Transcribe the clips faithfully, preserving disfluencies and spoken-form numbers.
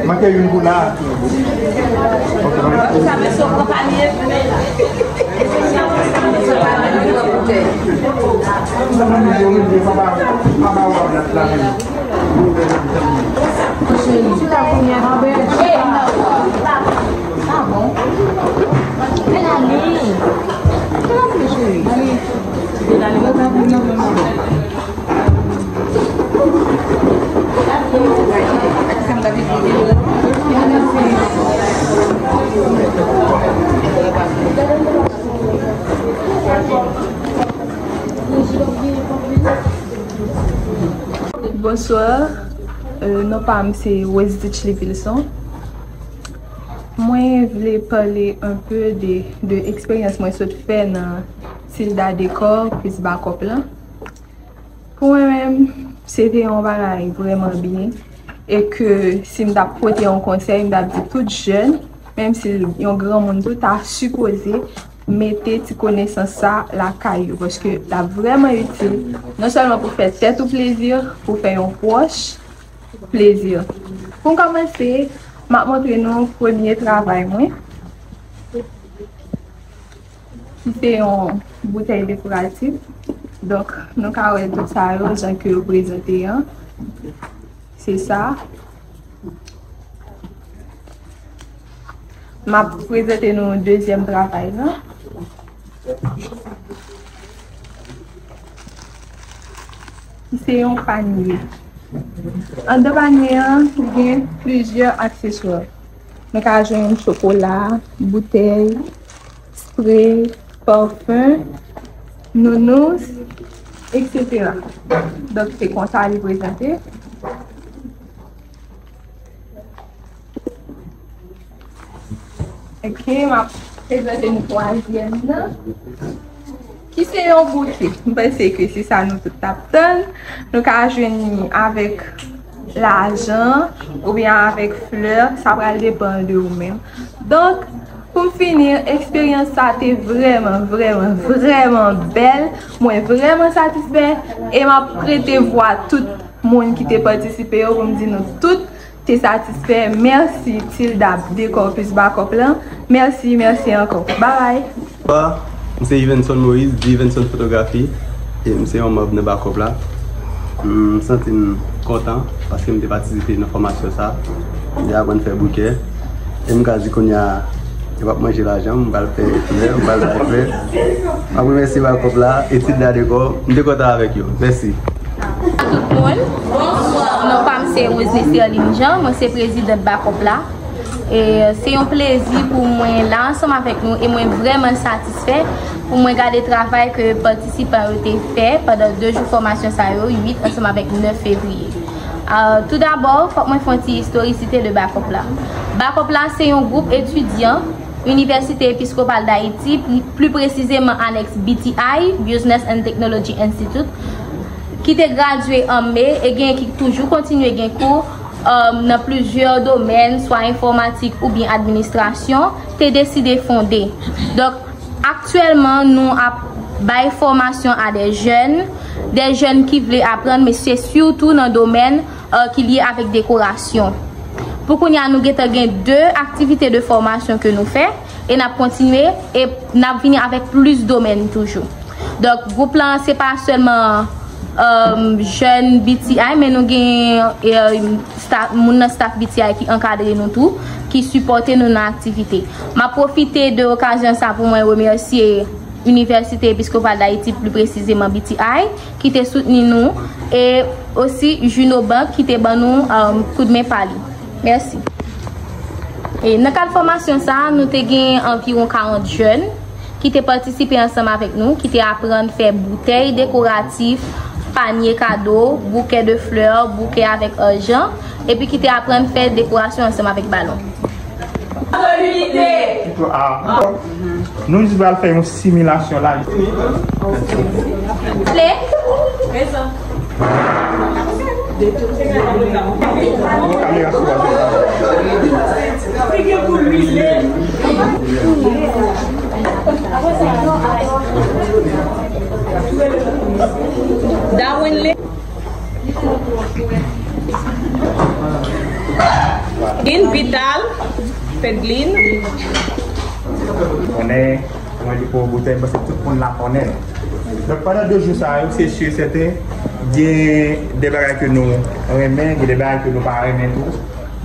Manke youn pou la. Bonswa, euh, non pa m se Rose Ditchley Pilson. Mwen vle pale enpe de, de eksperyans mwen sot fè nan Tilda Decor plis Bakòp lan. Pou mwen menm, se te yon bagay vrèman byen. E ke si m t ap pote yon konsèy, m t ap di tout jèn, menm si l yon granmoun tou, ta sipoze mete ti konesans sa lakay yo, paske l ap vrèman itil, non sèlman pou fè tèt ou plezi, pou fè yon pwòch plezi. Pou m kòmanse, m ap montre nou premye travay mwen, ki se yon boutèy dekoratif. Donk, nou ka wè tout sa yo, jan ke yo prezante an. Se sa. M ap prezante nou dezyèm travay lan. Se yon panye. Anndan panye an, li gen plizyè akseswa. Nou ka jwenn chokola, boutèy, spre, pafen, nounous, etsetera. Donk, se konsa li prezante. Ok, m ap prezante nou twazyèm nan, ki se yon bouke. M panse ke se sa nou tout t ap tann. Nou ka jwenn li avèk lajan oubyen avèk flè, sa pral depann de ou menm. Donk, pou m fini, eksperyans sa te vrèman, vrèman, vrèman bèl. Mwen vrèman satisfè e m ap prete vwa tout moun ki te patisipe yo pou m di nou tout te satisfè. Mèsi Tilda Decor plis Bakòp lan. Mèsi, mèsi ankò. Babay. Bonswa, m se Yvenson Moïse, di Yvenson Fotografi, e m se yon manm nan Bakòp la. M santi m kontan paske m te patisipe nan fòmasyon sa. M te aprann fè bouke. E m ka di kounye a, yo p ap manje lajan m, m pral fè flè, m pral bay flè. M ap remèsye Bakòp la, etid la dekò, m te kontan avèk yo. Mèsi. Tout moun. Non pa m se Rosny Serline Jean, mwen se prezidant Bakòp la. E se yon plezi pou mwen la ansanm avèk nou e mwen vrèman satisfè pou mwen gade travay ke patisipan yo te fè pandan de jou fòmasyon sa yo, uit ansanm avèk nèf fevriye. Ah, toudabò, fòk mwen fè yon ti istorisite de Bakòp la. Bakòp la se yon gwoup etidyan Inivèsite Episkopal Dayiti, pli, pli presizeman anèks B T I, Business and Technology Institute, ki te gradye an me e gen ki toujou kontinye gen kou, um, nan plizyè domèn, swa enfòmatik oubyen administrasyon, te deside fonde. Donk, aktyèlman, nou ap bay fòmasyon a de jèn, de jèn ki vle aprann, men se sitou nan domèn, euh, ki lye avèk dekorasyon. Pou kounye a, nou gentan gen de aktivite de fòmasyon ke nou fè e n ap kontinye e n ap vini avèk plis domèn toujou. Donk, gwoup lan, se pa sèlman, euh, jèn B T I, men nou gen, euh, staff, moun nan staff B T I ki ankadre nou tou, ki sipòte nou nan aktivite. M ap pwofite de okazyon sa pou mwen remèsye Inivèsite Episkopal Dayiti, pli presizeman B T I, ki te soutni nou, e osi Juno Bank ki te ban nou, um, koudmen pa li. Mèsi. E nan kad fòmasyon sa a, nou te gen anviwon karant jèn ki te patisipe ansanm avèk nou, ki te aprann fè boutèy dekoratif, Panye kado, bouke de flè, bouke avèk ajan, epi ki te aprann fè dekorasyon ansanm avèk balon. Nou jis pral fè yon similasyon la. Ple. Darwin Lin. Lin Vital. Fèt Glin. Konnen, mwen di pou boutèy, paske tout moun la konnen. Donk, pandan de jou sa yo, se si e sèten, gen de bagay ke nou renmen, gen de bagay ke nou pa renmen tou.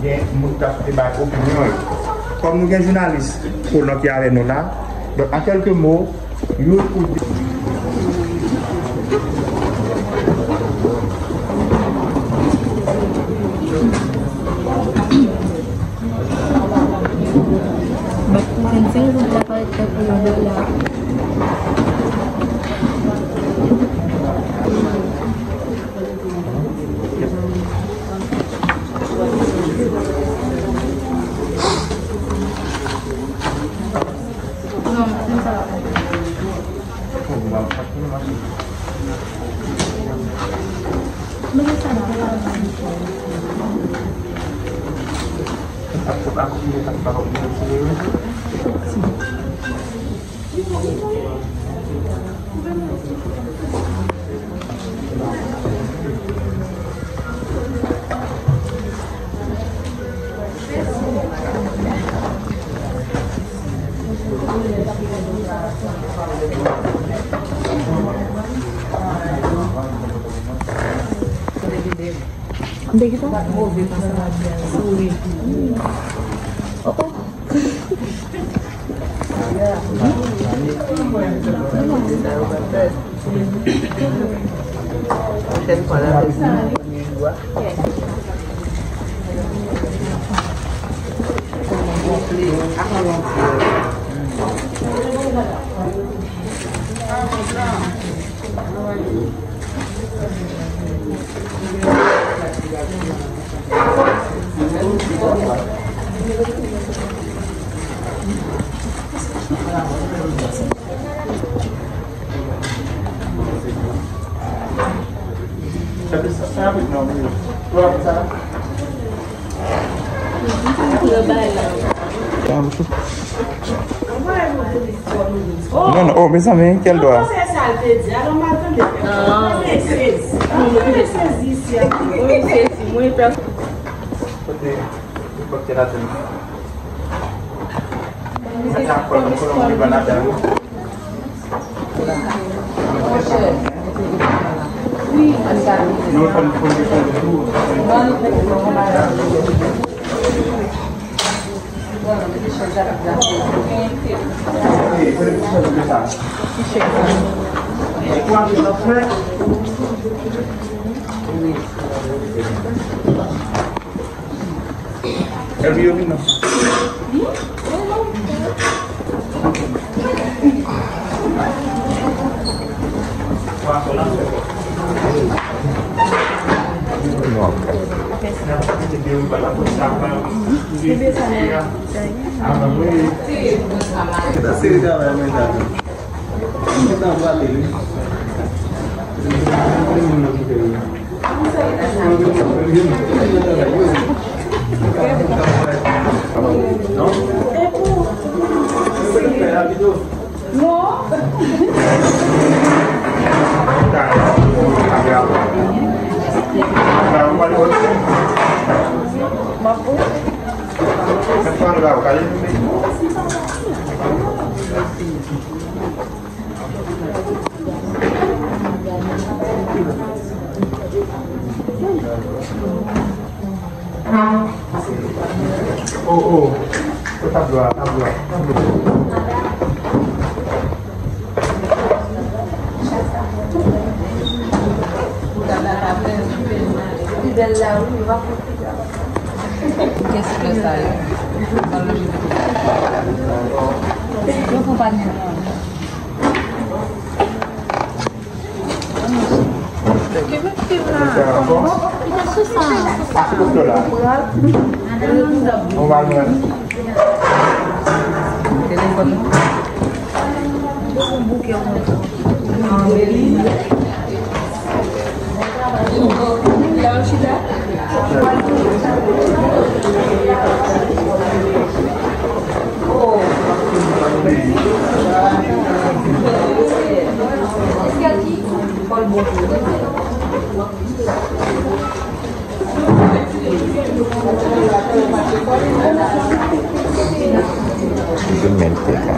Gen moun ki ta swete bay opinyon yo. Kòm nou gen jounalis kolon ki avè nou la, donk, an kèlke mo, youn ou de. Vennsenk goud la parèt tankou yon dola. M te ki sa? Souri. Oh, oh. Non, non, oh, mezanmi, kèl dwa? Kote, kote ladan. Sa ka fè yon kolon rive ladan. Epi yo vin nan. Oh, oh. Oh, tablo a, tablo a, tablo a. Kès flè sa yo? Sa lojik. Yo konpanye nan. Ki met fim la? Kite sou sa. Pase kote la. Ou va lwen. Telefòn nan. Yon bouke konsa. Vin men te ka.